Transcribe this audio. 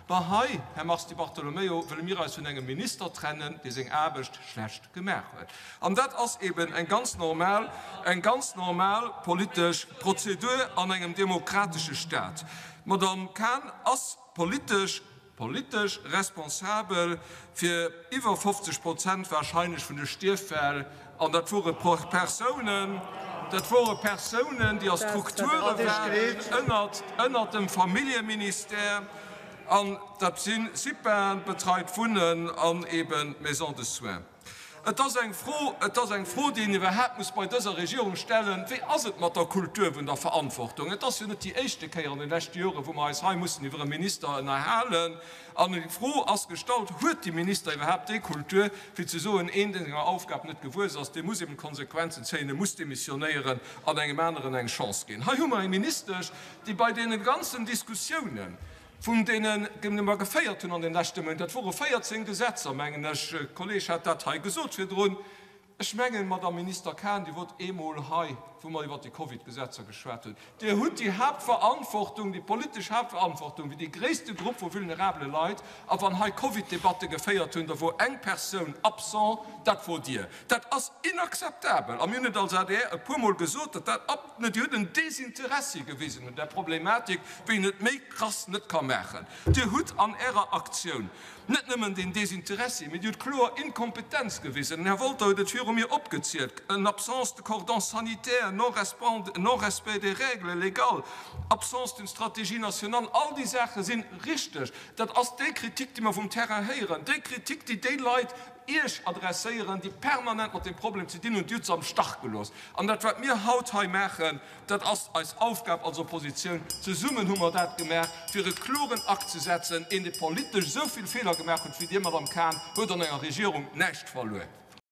Mä hei, Här Mars Di Bartolomeo, wëlle mir eis vun engem Minister trennen, dee seng Aarbecht schlecht gemaach huet. An dat ass eben eng ganz normal, eng ganz normal politesch Prozedur an engem demokratesche Stat. D'Madame Cahen ass politesch, politesch responsabel fir iwwer 50 Prozent wahrscheinlech vun de Stierffäll, an dat wore Persounen, dat wore Persounen, déi a Strukture waren ënnert, ënnert dem Familljeministère, an dat si CIPAen, betreit Wunnen an eben Maisons de soins. Et ass eng Fro, et ass eng Fro, déi een iwwerhaapt muss bei dëser Regierung stellen, Wéi ass et mat der Kultur vun der Verantwortung? Et ass jo net déi éischte Kéier an de leschte Joren, wou mer eis hei mussen iwwer e Minister ënnerhalen. An déi Fro ass gestallt, Huet dee Minister iwwerhaapt déi Kultur, fir ze soen, een, dee senger Aufgab net gewuess ass, dee muss eben d'Konsequenzen zéien, e muss demissionéieren an engem aneren eng Chance ginn? Hei hu mer eng Ministesch, déi bei deene ganzen Diskussiounen, Vun deenen, déi mer geféiert hunn an den leschte Méint, dat wore 14 Gesetzer, mengen ech, e Kolleeg hat dat hei gesot virdrun, ech mengen, Madamm Minister Cahen, Dir wort eemol hei, wou mer iwwert déi Covid-Gesetzer geschwat hunn, Dir hutt déi Haaptverantwortung, déi politesch Haaptverantwortung fir dee gréisste Grupp vu vulnerabele Leit. A wann hei Covid-Debatte geféiert hunn, da wor eng Persoun absent, dat wor Dir. Dat ass inakzeptabel! A mir hunn et als adr e puermol gesot, datt dat ab. Dir hutt en Desinteressi gewisen un där Problematik, wéi een et méi krass net ka maachen. Dir hutt an Ärer Aktioun net nëmmen deen Desinteressi, mee Dir hutt kloer Inkompetenz gewisen. Den Här Wolter huet et viru mir opgezielt, en absence de cordon sanitaire, non-respect des règles légales, absence d'une stratégie nationale, all déi Saache si richteg. Dat ass déi Kritik, déi mer vum Terrain héieren, déi Kritik, déi déi Leit Iech adresséieren, déi permanent mat deem Problem ze dinn hunn, Dir hutt se am Stach gelooss. An dat, wat mir haut hei maachen, dat ass eis Aufgab als Oppositioun. Zesummen hu mer dat gemaach, fir e kloren Akt ze setzen. Een, dee politesch esou vill Feeler gemaach huet wéi Dir, Madamm Cahen, huet an enger Regierung näischt verluer.